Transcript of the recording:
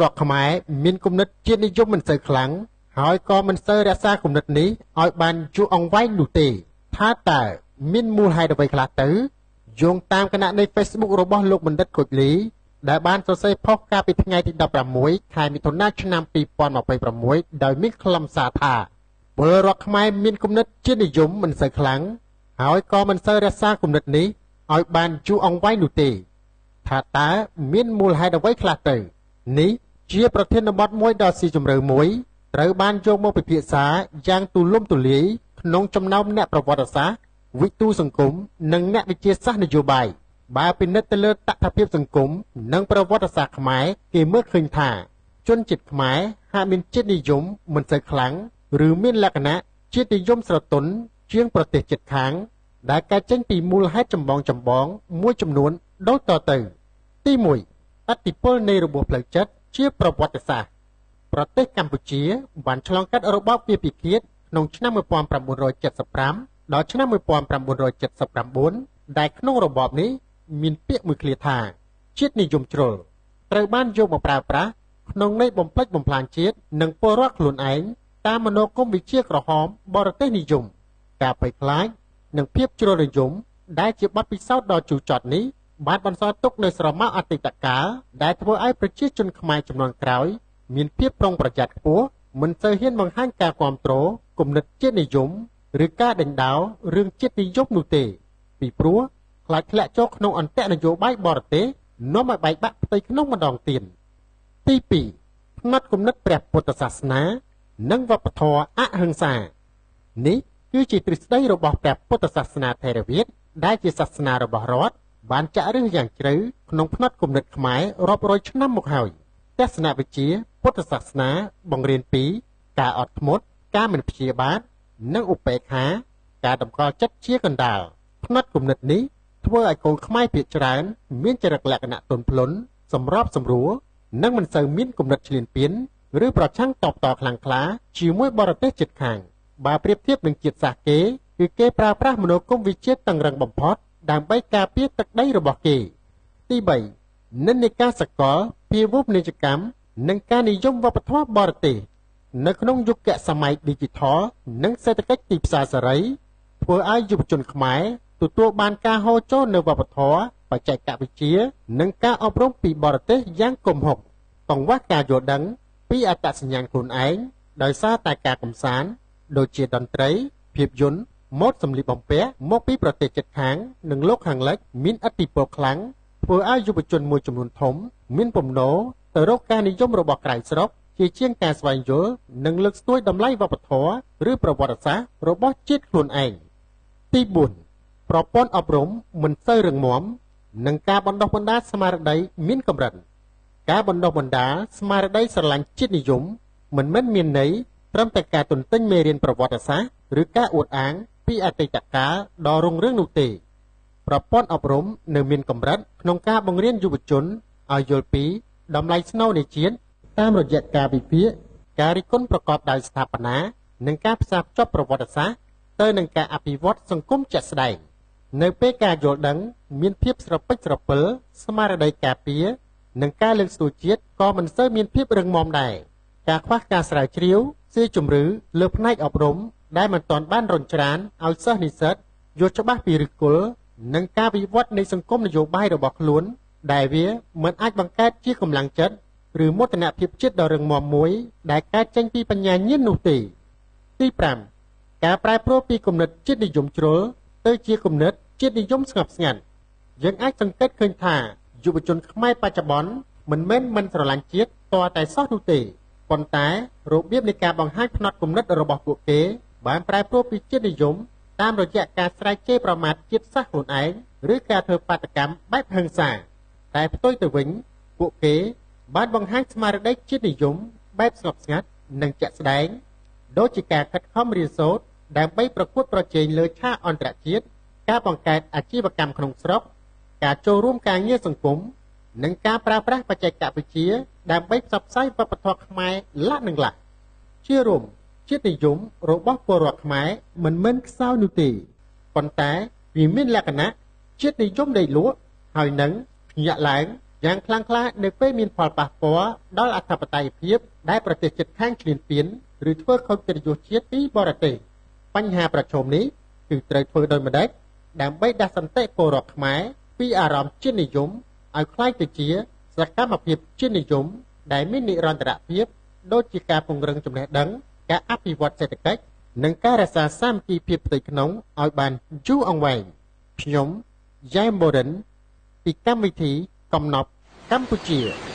រដ្ឋខ្មែរមានគំនិតជាតិនិយមមិនសូវខ្លាំងហើយក៏មិនសូវរក្សាគំនិតនេះឲ្យបានយូរអង្វែងនោះទេថាតើមានមូលហេតុអ្វីខ្លះទៅយោងតាមគណនី Facebook របស់លោកបណ្ឌិតគុជលីដែលបានសរសេរផុសកាលពីថ្ងៃទី16ខែមិថុនាឆ្នាំ2026ដោយមានខ្លឹមសារថាពលរដ្ឋខ្មែរមានគំនិតជាតិនិយមមិនសូវខ្លាំងហើយក៏មិនសូវរក្សាគំនិតនេះឲ្យបានយូរអង្វែងនោះទេថាតើមានមូលហេតុអ្វីខ្លះទៅនេះជាប្រធានបទមួយដ៏ស៊ីជម្រៅមួយត្រូវបានយកមកពិភាក្សាយ៉ាងទូលំទូលាយក្នុងចំណោមអ្នកប្រវត្តិសាស្ត្រវិទូសង្គមនិងអ្នកវិទ្យាសាស្ត្រនយោបាយបើពិនិត្យទៅលើតថភាពសង្គមនិងប្រវត្តិសាស្ត្រខ្មែរគេមើលឃើញថាជនជាតិខ្មែរហាក់មានជាតិនិយមមិនសូវខ្លាំងឬមានលក្ខណៈជាតិនិយមស្រទន់ជាងប្រទេសជិតខាងដែលកើតចេញពីមូលហេតុចម្បងៗមួយចំនួនដូចតទៅទី1ឥទ្ធិពលនៃរបួសផ្លូវចិត្តជាប្រវត្តិសាស្ត្រប្រទេសកម្ពុជាបានឆ្លងកាត់របបវាពិឃាតក្នុងឆ្នាំ1975ដល់ឆ្នាំ1979ដែលក្នុងរបបនេះមានពាក្យមួយឃ្លាថាជាតិនិយមជ្រុលត្រូវបានយកមកប្រើប្រាស់ក្នុងន័យបំផ្លិចបំផ្លាញជាតិនិងពលរដ្ឋខ្លួនឯងតាមមនោគមវិជ្ជាក្រហមបរទេសនិយមការភ័យខ្លាចនិងភាពជ្រុលនិយមដែលជាបទពិសោធន៍ដ៏ជូរចត់នេះបានបន្សល់ទុកនូវស្រមោលអតីតកាលដែលធ្វើឲ្យប្រជាជនខ្មែរជំនាន់ក្រោយមានភាពប្រុងប្រយ័ត្នខ្ពស់មិនសូវហ៊ានបង្ហាញការគាំទ្រគំនិតជាតិនិយមឬការដេញដោលរឿងជាតិនិយមនោះទេពីព្រោះខ្លាចធ្លាក់ចូលក្នុងអន្តៈនយោបាយបរទេសនាំឲ្យបែកបាក់ផ្ទៃក្នុងម្ដងទៀតទី2ផ្នត់គំនិតព្រះពុទ្ធសាសនានិងវប្បធម៌អហិង្សានេះគឺជាទ្រឹស្ដីរបស់ព្រះពុទ្ធសាសនាថេរវាទដែលជាសាសនារបស់រដ្ឋបានចាក់ឫសយ៉ាងជ្រៅក្នុងផ្នត់គំនិតខ្មែររាប់រយឆ្នាំមកហើយទស្សនវិជ្ជាពុទ្ធសាសនាបង្រៀនពីការអត់ធ្មត់ការមិនព្យាបាទនិងឧបេក្ខាការតម្កល់ចិត្តជាកណ្ដាលផ្នត់គំនិតនេះធ្វើឲ្យកូនខ្មែរភាគច្រើនមានចរិតលក្ខណៈទន់ភ្លន់សម្របសម្រួលនិងមិនសូវមានគំនិតឈ្លានពានឬប្រឆាំងតបតខ្លាំងក្លាជាមួយបរទេសជិតខាងបើប្រៀបធៀបនឹងជាតិសាសន៍គេគឺគេប្រើប្រាស់មនោគមវិជ្ជាតឹងរឹងបំផុតដើម្បីការពារទឹកដីរបស់គេទី3និន្នាការសកលភាវូបនីយកម្មនិងការនិយមវប្បធម៌បរទេសនៅក្នុងយុគសម័យ Digital និងសេដ្ឋកិច្ចទីផ្សារសេរីធ្វើឲ្យយុវជនខ្មែរទទួលបានការហូរចូលនៅវប្បធម៌បច្ចេកវិទ្យានិងការអប់រំពីបរទេសយ៉ាងគំហុកកង្វះការយល់ដឹងពីអត្តសញ្ញាណខ្លួនឯងដោយសារតែការកម្សាន្តដូចជាតន្ត្រីភាពយន្តម៉ូដសម្លៀកបំពាក់មកពីប្រទេសជិតខាងនិងលោកខាងលិចមានឥទ្ធិពលខ្លាំងធ្វើឲ្យយុវជនមួយចំនួនធំមានពំនោទៅរកការនិយមរបស់ក្រៅស្រុកជាជាងការស្វែងយល់និងលើកស្ទួយតម្លៃវប្បធម៌ឬប្រវត្តិសាស្ត្ររបស់ជាតិខ្លួនឯងទី4ប្រព័ន្ធអប់រំមិនសូវរឹងមាំនិងការបណ្ដុះបណ្ដាលស្មារតីមានកម្រិតការបណ្ដុះបណ្ដាលស្មារតីស្រឡាញ់ជាតិនិយមមិនមែនមានន័យត្រឹមតែការទន្ទិញមេរៀនប្រវត្តិសាស្ត្រឬការអួតអាងពីអតីតកាលដ៏រុងរឿងនោះទេប្រព័ន្ធអប់រំនៅមានកម្រិតក្នុងការបង្រៀនយុវជនឲ្យយល់ពីតម្លៃស្នូលនៃជាតិតាមរយៈការវិភាគការរិះគន់ប្រកបដោយស្ថាបនានិងការផ្សារភ្ជាប់ប្រវត្តិសាស្ត្រទៅនឹងការអភិវឌ្ឍសង្គមជាក់ស្ដែងនៅពេលការយល់ដឹងមានភាពស្រពេចស្រពិលស្មារតីការពារនិងការលើកស្ទួយជាតិក៏មិនសូវមានភាពរឹងមាំដែរការខ្វះការស្រាវជ្រាវស៊ីជម្រៅលើផ្នែកអប់រំដែលមិនទាន់បានរុញច្រានឲ្យសិស្សនិស្សិតយល់ច្បាស់ពីឫសគល់និងការវិវត្តនៃសង្គមនយោបាយរបស់ខ្លួនដែលវាមិនអាចបង្កើតជាកម្លាំងចិត្តឬមោទនភាពជាតិដ៏រឹងមាំមួយដែលកើតចេញពីបញ្ញាញាណនោះទេទី5ការប្រែប្រួលពីគំនិតជាតិនិយមជ្រុលទៅជាគំនិតជាតិនិយមស្ងប់ស្ងាត់យើងអាចសង្កេតឃើញថាយុវជនខ្មែរបច្ចុប្បន្នមិនមែនមិនស្រឡាញ់ជាតិតតែសោះនោះទេប៉ុន្តែរបៀបនៃការបង្ហាញផ្នត់គំនិតរបស់ពួកគេបានប្រែប្រួលពីជាតិនិយមតាមរយៈការស្រែកជេរប្រមាថជាតិសាសន៍ខ្លួនឯងឬការធ្វើបាតុកម្មបែបហិង្សាតែផ្ទុយទៅវិញពួកគេបានបង្ហាញស្មារតីជាតិនិយមបែបស្ងប់ស្ងាត់និងជាក់ស្ដែងដូចជាការខិតខំរៀនសូត្រដើម្បីប្រកួតប្រជែងលើឆាកអន្តរជាតិការបង្កើតអាជីវកម្មក្នុងស្រុកការចូលរួមការងារសង្គមនិងការប្រើប្រាស់បច្ចេកវិទ្យាដើម្បីផ្សព្វផ្សាយវប្បធម៌ខ្មែរឡាក់និងឡាក់ជារួមជាតិនិយមរបស់ពលរដ្ឋខ្មែរមិនមែនខ្សោយនោះទេប៉ុន្តែវាមានលក្ខណៈជាតិនិយមដេកលក់ហើយនឹងភ្ញាក់ឡើង យ៉ាងខ្លាំងក្លា នៅពេលមានផលប៉ះពាល់ដល់អធិបតេយ្យភាពដែលប្រទេសជិតខាងឈ្លានពាន ឬធ្វើខូចកិត្តិយសជាតិពីបរទេស។ បញ្ហាប្រឈមនេះគឺត្រូវធ្វើដោយម្ដេច ដើម្បីដាស់សន្តិពលរដ្ឋខ្មែរពីអារម្មណ៍ជាតិនិយមឲ្យក្លាយទៅជាសកម្មភាពជាតិនិយមដែលមាននិរន្តរភាព ដូចជាការពង្រឹងចំណេះដឹង ការអភិវឌ្ឍសេដ្ឋកិច្ច និងការរក្សាសាមគ្គីភាពផ្ទៃក្នុងឲ្យបានយូរអង្វែង។ ខ្ញុំយ៉ែមបូរិន ពីកម្មវិធីកំណប់កម្ពុជា។